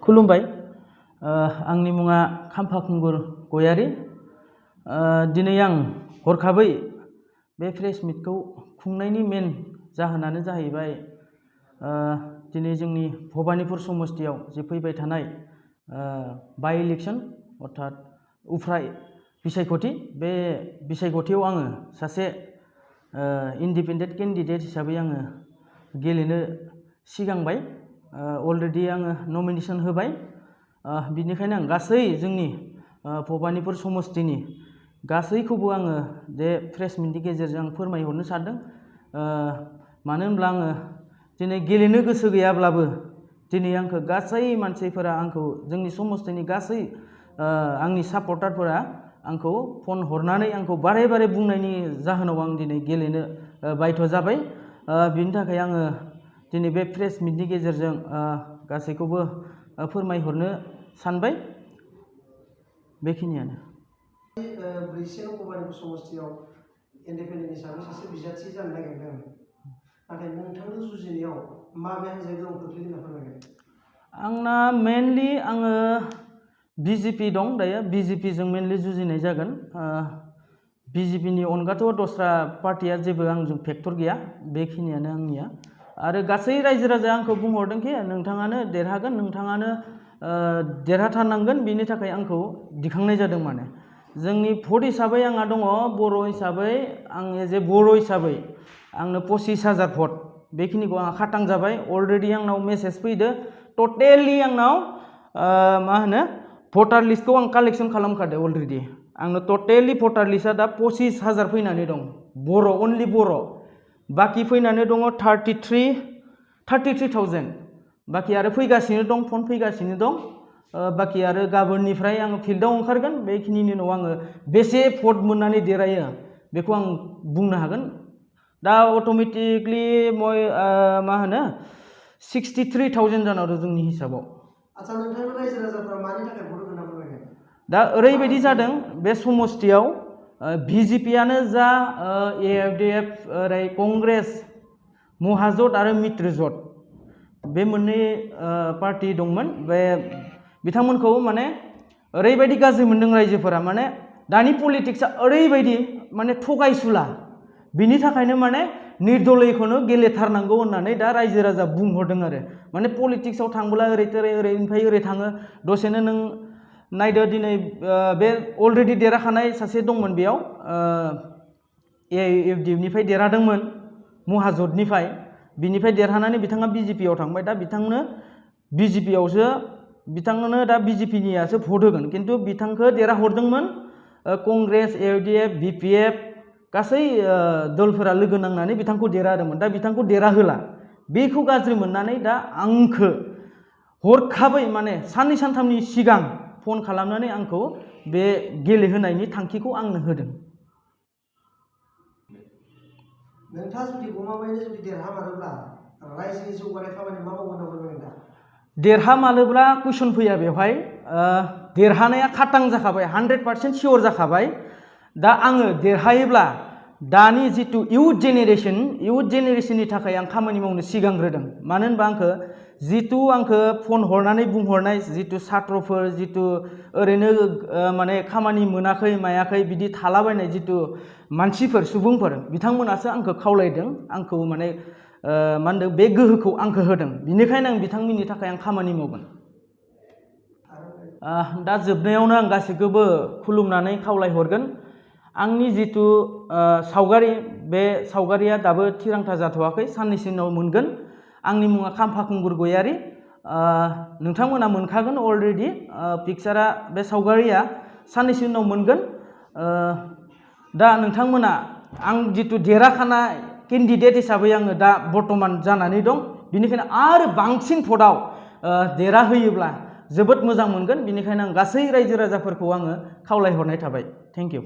खुलुमबाय आंनि मुङा खाम्फाखुंगुर गयारी दिनै आं हरखाबै बे प्रेस मिटखौ खुंनायनि मेन जाहोनानो जाहैबाय दिनै जोंनि भबानिपुर समस्तियाव जे फैबाय थानाय बाइ इलेक्शन अर्थात उफ्रा बिसायख'थि बे बिसायख'थियाव आङो सासे इन्डिपेन्डेन्ट केन्डिडेट हिसाबै आङो गेलेनो सिगांबाय अलरेडि आङो नमिनेशन होबाय बिनिखायनो आं गासै जोंनि भबानिपुर समस्तिनि गासैखौबो आङो बे प्रेस मिटनि गेजेरजों आं फोरमायहरनो सानदों मानो होनब्ला आङो दिनै गेलेनो गोसो गैयाब्लाबो दिनै आंखौ गासै मानसिफोरा आंखौ जोंनि समस्तिनि गासै आंनि सापर्टारफोरा आंखौ फन हरनानै आंखौ बारे बारे बुंनायनि जाहोनाव आं दिनै गेलेनो बाध्य जाबाय बिनि थाखाय आङो दिनै बे प्रेस मिटनि गेजेरजों गासैखौबो फोरमायहरनो सानबाय बेखिनियानो ब्रैजिसे भबानिपुर समस्तियाव इन्डिपेन्डेन्ट हिसाबै सासे बिजाथि जानो नागिरदों नाथाय नोंथांनि जुजिनायाव माबे हान्जाया गोहोम खोख्लैगोन होनना फोरमायगोन आंना मेनलि आङो बिजेपि दं दायो बिजेपिजों मेनलि जुजिनाय जागोन बिजेपिनि अनगाथ' दस्रा पार्टिया जेबो आंजों फेक्टर गैया बेखिनियानो आंनिया आरो गासै रायजो राजाया आंखौ बुंहरदोंखि नोंथाङानो देरहागोन नोंथाङानो देरहाथारनांगोन बेनि थाखाय आंखौ दिखांनाय जादों माने जोंनि भट हिसाबै आंहा दङ बर' हिसाबै आं एज ए बर' हिसाबै आंनो 25,000 भट बेखिनिखौ आंहा खाटां जाबाय अलरेडि आंनाव मेसेज फैदो टटेलि आंनाव मा होनो भटार लिस्टखौ आं कालेक्शन खालामखादो अलरेडि आंनो टटेलि भटार लिस्टआ दा 25,000 फैनानै दं बर' अनलि बर' बाखि फैनानै दङ 33,000 बाखि आरो फैगासिनो दं फन फैगासिनो दं बाखि आरो गाबोननिफ्राय आङो फिल्डआव ओंखारगोन बेखिनिनि उनाव आङो बेसे भट मोननानै देरहायो बेखौ आं बुंनो हागोन दा अट'मेटिकलि मा होनो 63,000 जाना दं जोंनि हिसाबाव आচ্ছা नोंथांनि रायजो राजाफोरा मानि थाखाय भट होगोन फोरमायगोन दा ओरैबायदि जादों बे समस्तियाव बिजेपियानो जा एआइडिएफ ओरै कंग्रेस महाजोट आरो मित्रजोट बे मोननै पार्टी दंमोन बे बिथांमोनखौ माने ओरैबायदि गाज्रि मोनदों रायजोफोरा माने दानि पलिटिक्सआ ओरैबायदि माने थगायसुला बिनि थाखायनो माने निर्दलयखौनो गेलेथारनांगौ होननानै दा रायजो राजा बुंहरदों आरो माने पलिटिक्सआव थांब्ला ओरैनिफ्राय ओरै थाङो दसेनो नों नायदो दिनै बे अलरेडि देरहाखानाय सासे दंमोन बेयाव एआइएफडिएफनिफ्राय देरहादोंमोन महाजोटनिफ्राय बिनिफ्राय देरहानानै बिथाङा बिजेपियाव थांबाय दा बिथांनो बिजेपियावसो बिथांनो दा बिजेपिनियासो भट होगोन खिन्थु बिथांखौ देरहाहरदोंमोन कंग्रेस एआइडिएफ बिपिएफ गासै दलफोरा लोगो नांनानै बिथांखौ देरहादोंमोन दा बिथांखौ देरहाहोला बेखौ गाज्रि मोननानै दा आंखौ हरखाबै माने साननै सानथामनि सिगां फन खालामनानै आंखौ बे गेलेहोनायनि थांखिखौ आंनो होदों नोंथाङा जुदि गमामायैनो जुदि देरहामारोब्ला रायजोनि जौगानाय खामानि मा मावगोन होनना फोरमायगोन दा देरहामारोब्ला कुइसन फैया बेवहाय देरहानाया खाटां जाखाबाय 100% सियर जाखाबाय दा आङो देरहायोब्ला दानि जितु इयुथ जेनेरेशननि थाखाय आं खामानि मावनो सिगांग्रोदों मानो होनबा जितु आंखौ फन हरनानै बुंहरनाय जितु सात्रफोर जितु ओरैनो माने खामानि मोनाखै मायाखै बिदि थालाबायनाय जितु मानसिफोर सुबुंफोर बिथांमोनासो आंखौ खावलायदों आंखौ माने मा होनदों बे गोहोखौ आंखौ होदों बिनिखायनो आं बिथांमोननि थाखाय आं खामानि मावगोन दा जोबनायावनो आं गासैखौबो खुलुमनानै खावलायहरगोन आंनि जितु सावगारि बे सावगारिया दाबो थिरांथा जाथ'वाखै साननैसो उनाव मोनगोन आंनि मुङा खाम्फाखुंगुर गयारी नोंथांमोना मोनखागोन अलरेडि पिक्सारा बे सावगारिया साननैसो उनाव मोनगोन दा नोंथांमोना आं जितु देरहाखानाय केन्डिडेट हिसाबै आङो दा बर्तमान जानानै दं बिनिखायनो आरो बांसिन भटआव देरहाहोयोब्ला जोबोद मोजां मोनगोन बिनिखायनो आं गासै रायजो राजाफोरखौ आङो खावलायहरनाय थाबाय थेंक इउ